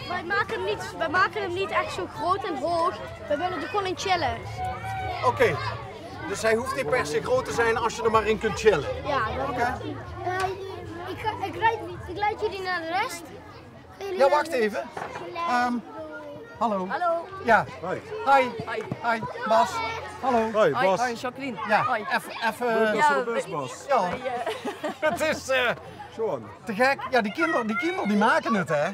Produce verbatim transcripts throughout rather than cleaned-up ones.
Wij maken hem niet, wij maken hem niet echt zo groot en hoog. We willen er gewoon in chillen. Oké. Dus hij hoeft niet per se groot te zijn als je er maar in kunt chillen. Ja, dat... Oké. Eh, ik, ga- ik, leid, ik leid jullie naar de rest. Jullie Ja, naar wacht de- even. Ehm, hallo. Hallo. Ja. Hoi. Hi. Hoi. Hi, Bas. Hallo. Hoi, Hoi, Bas. Hoi, Jacqueline. Ja, Hoi. Even, even. Leuk dat Ja, je er bent, Bas. Ja, Wij, eh, het is eh, Sjoon. Te gek. Ja, die kinderen, die kinderen die maken het, hè?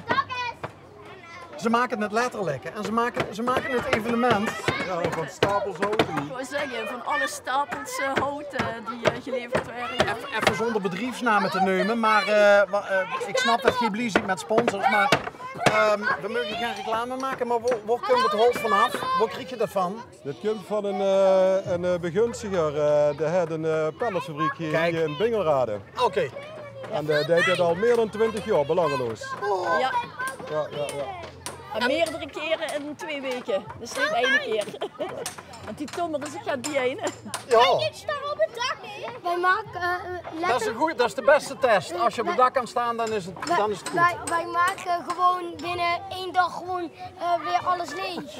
Ze maken het letterlijk en ze maken, ze maken het evenement. Ja, van stapels hout. Ik wou zeggen, van alle stapels eh, hout eh, die eh, geleverd werden. Even, even zonder bedrijfsnamen te nemen, maar eh, wa- eh, ik snap dat Ghibli zit met sponsors, maar ehm, we mogen geen reclame maken, maar waar, waar komt het hout vanaf? Waar krijg je dat van? Dit komt van een, eh, een eh, begunstiger, eh, die had een eh, palletfabriek hier, Kijk. hier in Bingelrade. Oké. En die deed dat al meer dan twintig jaar, belangeloos. Ja, Ja, ja, ja. en meerdere keren in twee weken. Dus niet één keer. Want die tummelen zich gaat bijeen. Ja, Wij maken eh, eh, dat is, een letterlijk... goed, dat is de beste test. Als je op het dak kan staan, dan is het, dan is het goed. Wij, wij maken gewoon binnen één dag gewoon eh, weer alles leeg.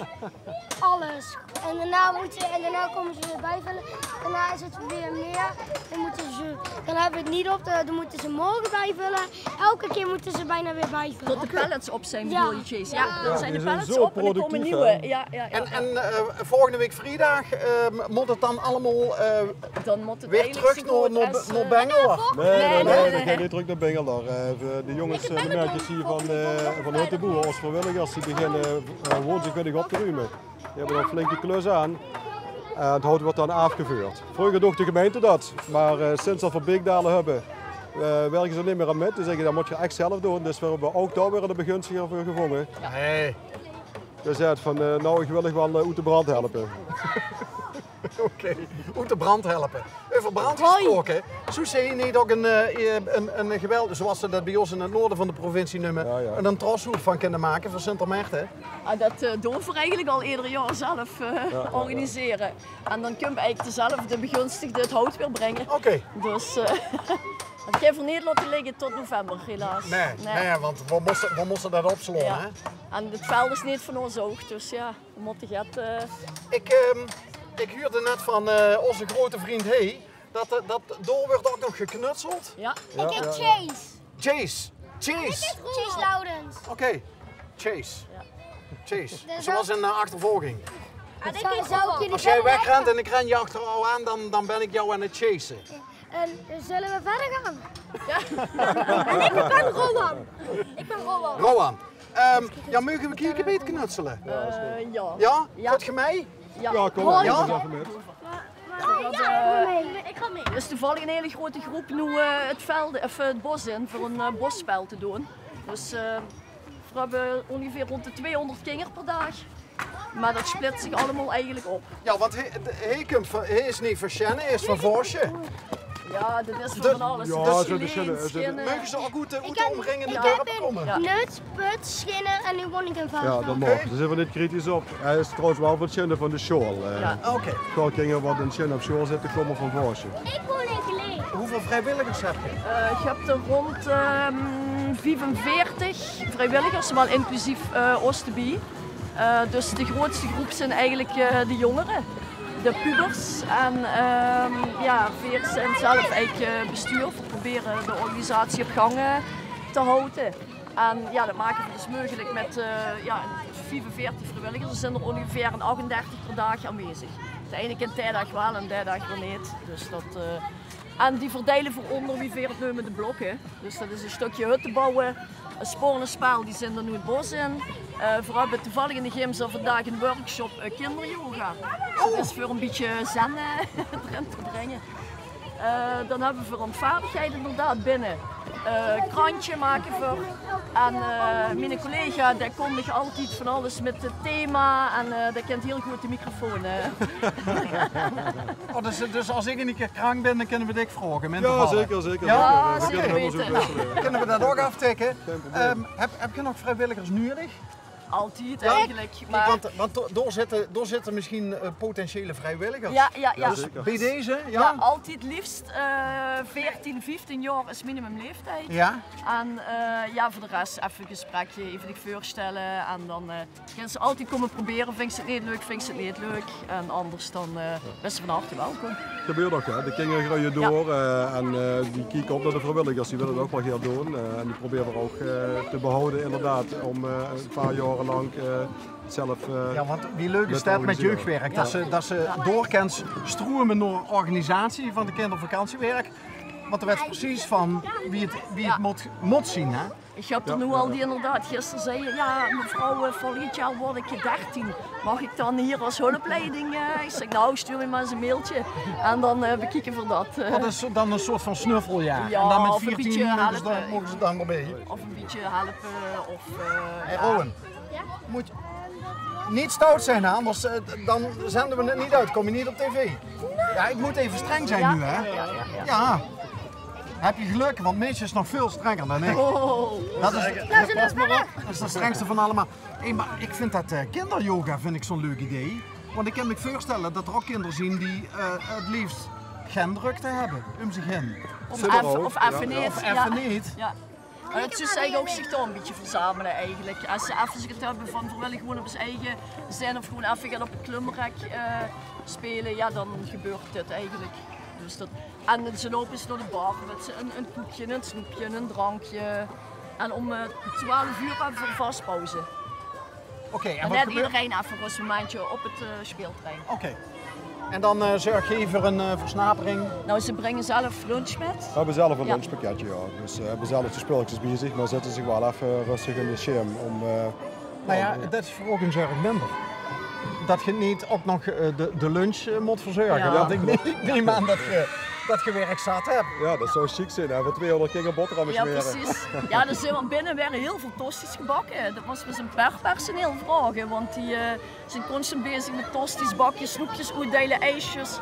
Alles. En daarna, moeten, en daarna komen ze weer bijvullen. Daarna is het weer meer. Dan, moeten ze, dan hebben we het niet op. Dan, dan moeten ze morgen bijvullen. Elke keer moeten ze bijna weer bijvullen. Tot de pallets op zijn, Ja. bedoel je, Chase? Ja, Ja. dan zijn Die de zijn pallets zo op en dan komen productief, nieuwe. Hè? Ja, ja, ja. En, en eh, volgende week vrijdag eh, moet het dan allemaal eh, Dan moet het weer eigenlijk terug zo naar, goed naar, als, naar eh, Bengelder. Nee, nee, Nee, nee, nee, dat nee. gaat niet terug naar Bingelder. Eh, voor de jongens, eh, de meisjes hier van, eh, van Huttenboer, als vrijwilligers, die beginnen eh, woensdagmiddag op te ruimen. Die hebben daar een flinke klus aan. En het hout wordt dan afgevuurd. Vroeger docht de gemeente dat, maar eh, sinds dat we Beekdalen hebben, eh, werken ze er niet meer aan mee. Die zeggen, dat moet je echt zelf doen. Dus we hebben ook daar weer een begunstiger voor gevonden. Nee. Die zei van, eh, nou, ik wil nog wel eh, uit de brand helpen. Oké, uit de brand helpen. Over brand gesproken, zou je niet ook een, eh, een, een geweld, zoals ze dat bij ons in het noorden van de provincie noemen, Ja, ja. een, een troshoek van kunnen maken voor Sint-Maarten? Ah, dat eh, doen we eigenlijk al ieder jaar zelf eh, ja, ja. organiseren. En dan kunnen we eigenlijk dezelfde begunstigde het hout weer brengen. Oké. Dus eh het gaan we niet laten liggen tot november, helaas. Nee, nee, want we moesten, we mosten dat opslaan, Ja. Hè? En het veld is niet van ons oog, dus ja, we moeten het... eh, Ik, ehm, ik huurde net van eh, onze grote vriend Hey, dat, eh, dat door wordt ook nog geknutseld. ja. Ik heet Chase. Chase. Chase. Chase Loudens. Oké. Chase. Chase. Dat is Zoals ook- een eh, achtervolging. Zou, zou ik jullie Als jij verder wegrent en ik ren je achter jou aan, dan, dan ben ik jou aan het chasen. En zullen we verder gaan? En ik ben Rowan. Ik ben Rowan. Rowan, ehm, ja, mogen we kieken bij het knutselen? Eh, ja. Ja? Ja. Gaat je mee? Ja. Ja, kom Ja? maar. Doe maar even met. Er is toevallig een hele grote groep nu eh, het, veld, of, eh, het bos in voor een eh, bosspel te doen. Dus eh, we hebben ongeveer rond de tweehonderd kinderen per dag. Maar dat splitst zich allemaal eigenlijk op. Ja, want hij, de- hij, komt van, hij is niet van Sjenne, hij is van Voorsje. Ja, dat is voor Dus- van alles. Ja, Dus ze verschillen, Geleen, ze- Sjenne. Mogen ze ook goed, eh, goed ken- de omringende Ik dorpen heb komen? in Nuts, Put, Schinnen en nu woon ik in Ja, Vuilveld. dat mag. Ze zijn er niet kritisch op. Hij is trouwens wel van Sjenne van de school. Eh, Ja. Oké. Schoolkinderen wat in Sjenne op school zitten, komen van Voorsje. Ik woon in Geleen. Hoeveel vrijwilligers heb je? Eh, je hebt er rond ehm, vijfenveertig vrijwilligers, wel inclusief eh Oostebie. Eh, dus de grootste groep zijn eigenlijk eh, de jongeren, de pubers. En ehm, ja, veer zijn zelf eigenlijk eh, bestuur. We proberen de organisatie op gang eh, te houden. En ja, dat maken we dus mogelijk met eh, ja, vijfenveertig vrijwilligers. Er zijn er ongeveer een achtendertig per dag aanwezig. De ene keer tijdig wel en tijdig weer niet. Dus dat, eh, en die verdelen we onder wie veer het nemen de blokken. Dus dat is een stukje hutten bouwen, een sporenspaal, die zijn er nu het bos in. Eh we hebben toevallig in de gym zo vandaag een workshop eh, kinderyoga. Dus dat is voor een beetje zen eh, erin te brengen. Eh, dan hebben we een vaardigheid inderdaad binnen. Eh krantje maken voor. En eh, mijn collega die kondigt altijd van alles met het thema en eh die kent heel goed de microfoon. eh. Oh, dus, dus als ik een keer krank ben, dan kunnen we dik vragen. Om in te Ja, vallen. zeker, zeker. Ja? Zeker. We Zeker kunnen helemaal zo weten. wisselen. Kunnen we dat ook aftrekken? Geen probleem. Ehm, heb, heb je nog vrijwilligers nodig? Altied eigelik. Kiek, want, want do-, dao zitte, dao zitte mesjien, eh, potentiële vriewilligers. Ja, ja, ja. Dus zeker. Bie deze, ja? Ja, altied liefst, eh, veertien, vieftien jaor is minimumleeftied. Ja. En, eh, ja, veur de res effe e gesprekje, effe dich veurstelle en dan, eh, kins se altied kómme probere. Vinjs se 't neet leuk, vinjs se 't neet leuk. En anders dan, eh, bis se van harte welkom. Gebeurt ouch, hè. De kinger greuje door, eh, en, eh, die kieke op nao de vriewilligers. Die wille 't ouch waal gaer doon. Eh, en die probere v'r ouch, eh, te behawte, inderdaad, óm, eh, e paar jaore lank, eh, zelf, eh, Ja, want wie leuk is det mit jeugdwerk? Det se, det se door kins stroeme nao organisatie van de kindervakantiewerk. Want dao weits se precies van wie 't, wie 't mót, mót zien, hè? Ich höb d'r noe al die inderdaad gister zag, ja, mevrouw, eh, volgend jaor word ich dertien. Maag ich dan hie es hulpleiding, eh? Ich zèk, nou, stuur mich mer ins e mailtje en dan, eh, bekieke v'r dat, eh. Dat is dan e soort van snuffel, ja. Ja, en dan mit veertien moge ze dan, moge ze dan d'rbie. Of e bietje helpe, of, eh, Hey, ja. Rowan, mót neet stout zeen, hè? Anders, eh, dan zende v'r 't neet oet, kóms se neet op tv. Ja, ich mót effe streng zeen noe, hè? Ja, ja, ja, ja. Ja. Höbs se gelök, want Mitch is nog väöl strenger dan ich. Oh. Det is, det is de strengste van allemaol. Hey, mer ich vinj det, eh, kinderyoga vinj ich zo'n leuk idee. Want ich kin mich veurstelle det d'r ouch kinger zien die, eh, 't leefs gein drökte höbbe óm zich hin. Of effe, of effe neet. Of effe neet. Ja. Mer det is eigelik ouch zich dao e bietje verzamele eigelik. Es se effe get höbs van, v'r wille gewoon op ós eige zeen of gewoon effe get op 't klumrek, eh, speule, ja, dan gebeurt dit eigelik. Dus det En ze loupe ze door de bar mit ze e, e koekje, e snoepje, e drankje. En óm, eh, twelf oer höbbe v'r vaste pauze. Oké, en dan haet ederein effe e rösmomentje op 't, eh, speelterrein. Oké. En dan, eh, zörg geer veur 'n, eh, versnapering? Nou, ze bringe zelf lunch mit. V'r höbbe zelf e lunchpakketje, ja. Dus, eh, höbbe zelf de spulkes bie zich, mer zitte zich waal effe röstig in de sjeem óm, eh, Nou ja, det is veur uch 'n zörg minder. Det geer neet ouch nog, eh, de, de lunch, eh, mót verzörge. Ja. Want ich num, ich num aan det geer, det geer werk zat höb. Ja, det zou sjiek zeen, hè, veur twiehóngerd kinger boterhamme smere. Ja, precies. Ja, d'r zeen waal binne weer hiel väöl tosties gebakke. Det mós se ins aan 't personeel vraoge, want die, eh, zeen constant bezig mit tosties bakke, snoepjes oetdeile, iesjes,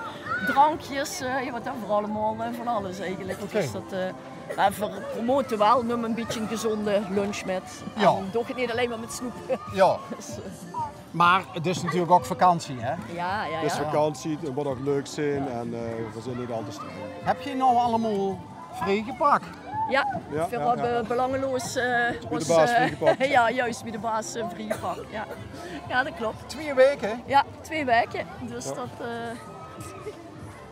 drankjes, eh, ja, waat höbbe v'r allemaol, eh, van alles eigelik. Oké. Dus det, eh, Mer v'r promote waal, num e bietje 'n gezónde lunch mit. Ja. En doog 't neet allein mer mit snoep. Ja. Dus, eh. Mer 't is natuurlik ouch vakantie, hè? Ja, ja, ja. 't Is vakantie, 't mót ouch leuk zeen en, eh, v'r zeen neet al te streng. Höb geer noe allemaol vrie gepak? Ja, ja, v'r höbbe belangeloos, eh, bie de baas vrie gepak. Ja, zjus, bie de baas, eh, vrie gepak. Ja. Ja, det klop. Twee waeke? Ja, twee waeke. Dus det, eh,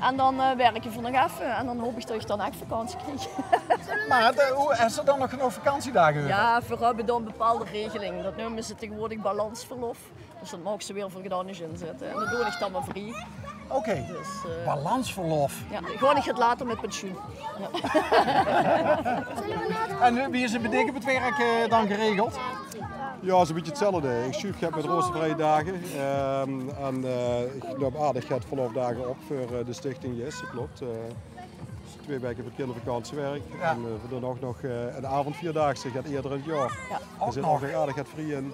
En dan, eh, werke v'r nog effe en dan haop ich det ich dan ech vakantie krieg. Mer, eh, höb geer dan nog genóg vakantiedaag euver? Ja, v'r höbbe dan bepaalde regeling. Det neume ze taengewoordig balansverlof. Dus det maag se weer veur gedaon is inzitte. En det doon ich dan mer vrie. Oké. Dus, eh, balansverlof. Ja, dan gaon ich get later mit pensioen. Ja. En, eh, wie is 't bie dich op 't werk, eh, dan geregeld? Ja, is e bietje 'tzelfde. Ich sjuuf get mit roze vrieje daag. Ehm, en, eh, ich num aardig get verlofdaag op veur, eh, de stichting Yes, det klop. Eh, twee waeke veur kindervakantiewerk. Ja. En, eh, v'r doon ouch nog, eh, 'n aovendvierdaagse, get eerder in 't jaor. Ja. Dao zit ouch nog aardig get vrie in.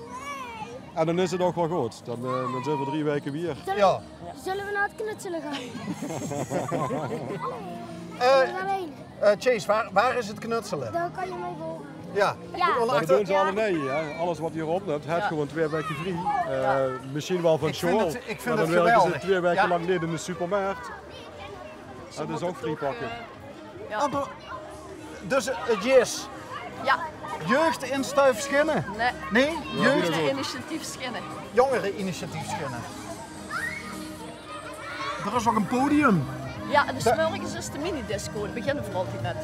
En dan is 't ouch waal good. Dan, eh, dan zeen v'r drie waeke weer. Ja. Zölle v'r nao 't knutsele gaon? Eh, Chase, waar, waar is het knutselen? Daar kan je mee volgen. Ja. Ja. Mer det doon ze allemaol neet, hè. Alles waat hie róndj löp, haet gewoon twee waeke vrie. Eh, mesjien waal van sjoeal. Ich vinj 't geweldig. Mer dan wirke ze twee waeke lang neet in de supermarkt. Det is ouch vrie pakke. Ja. Dus 't Yes. Ja. Jeugd in Stuif Schinnen? Nae. Nae? Jeugd? Initiatief Schinnen. Jongere-initiatief Schinnen. D'r is ouch e podium. Ja, 's mörges is de minidisco, dao beginne v'r altied mit.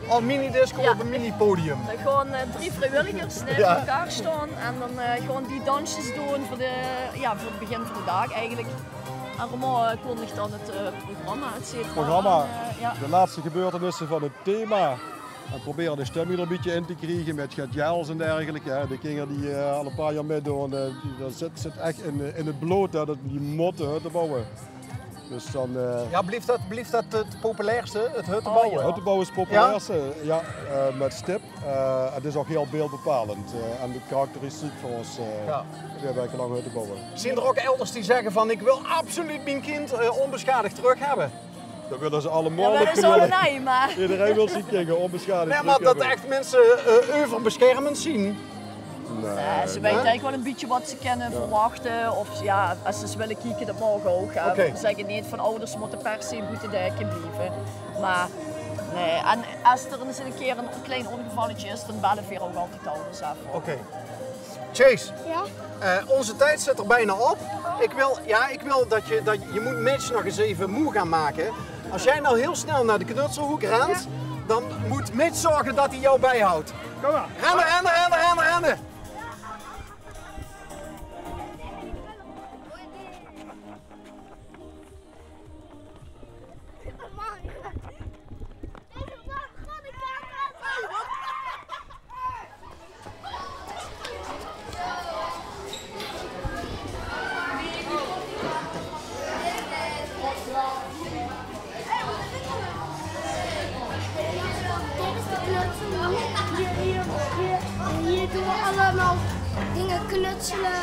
Oh, minidisco op e minipodium. Dao gaon, eh, drie vriewilligers naeve elkaar staon en dan, eh, gaon die dansjes doon veur de, ja, veur 't begin van de daag eigelik. En Romain, eh, kondig dan 't, eh, programma, et cetera. Programma, aan, eh, ja. De laatste gebeurtenisse van 't thema. En probere de stemming d'r e bietje in te kriege mit get jels en dergelijke, hè. De kinger die, eh, al e paar jaor mitdoon, eh, die, det zit, zit ech in, eh, in 't blood, hè, det die mótte hutte bouwe. Dus dan, eh, Ja, blief det, blief det 't populairste, 't hutte bouwe? Hutte bouwe is 't populairste, ja, eh, mit stip. Eh, 't is ouch hiel beeldbepalend, eh, en de karakteristiek van ós, eh, twee waeke lang hutte bouwe. Zeen d'r ouch elders die zègke van: "Ik wil absoluut mien kind, eh, onbeschadigd terug höbbe"? Det wille ze allemaol. Ederein wil zien kinger ónbesjadig. Nae, mer det ech minse, eh, euverbesjermend zien. Nae, ze weite eigelik waal e bietje wat ze kinne verwachte. Of jao, es ze ins wille kieke, dat maag ouch, hè. Oké. Veer zègke neet van: ouders mótte per se boete de hekke blieve. Mer nae, en es d'r ins 'ne kier e klein óngevalletje is, dan belle veer ouch altied de ouders aaf. Oké. Chase, eh, ózze tied zit d'r bekans op. Ich wil, jao, ich wil dat se, dat, se mós Mitch nog ins effe moe gaon make. Es doe noe hieël snel nao de knutselhook rins, dan mót Mitch zörge dat hae dich bijhouwt. Kóm mer. Renne, renne, renne, renne, renne. Dit is de knutsel. Hie, hie, hie, hie doon v'r allemaol dinger knutsele.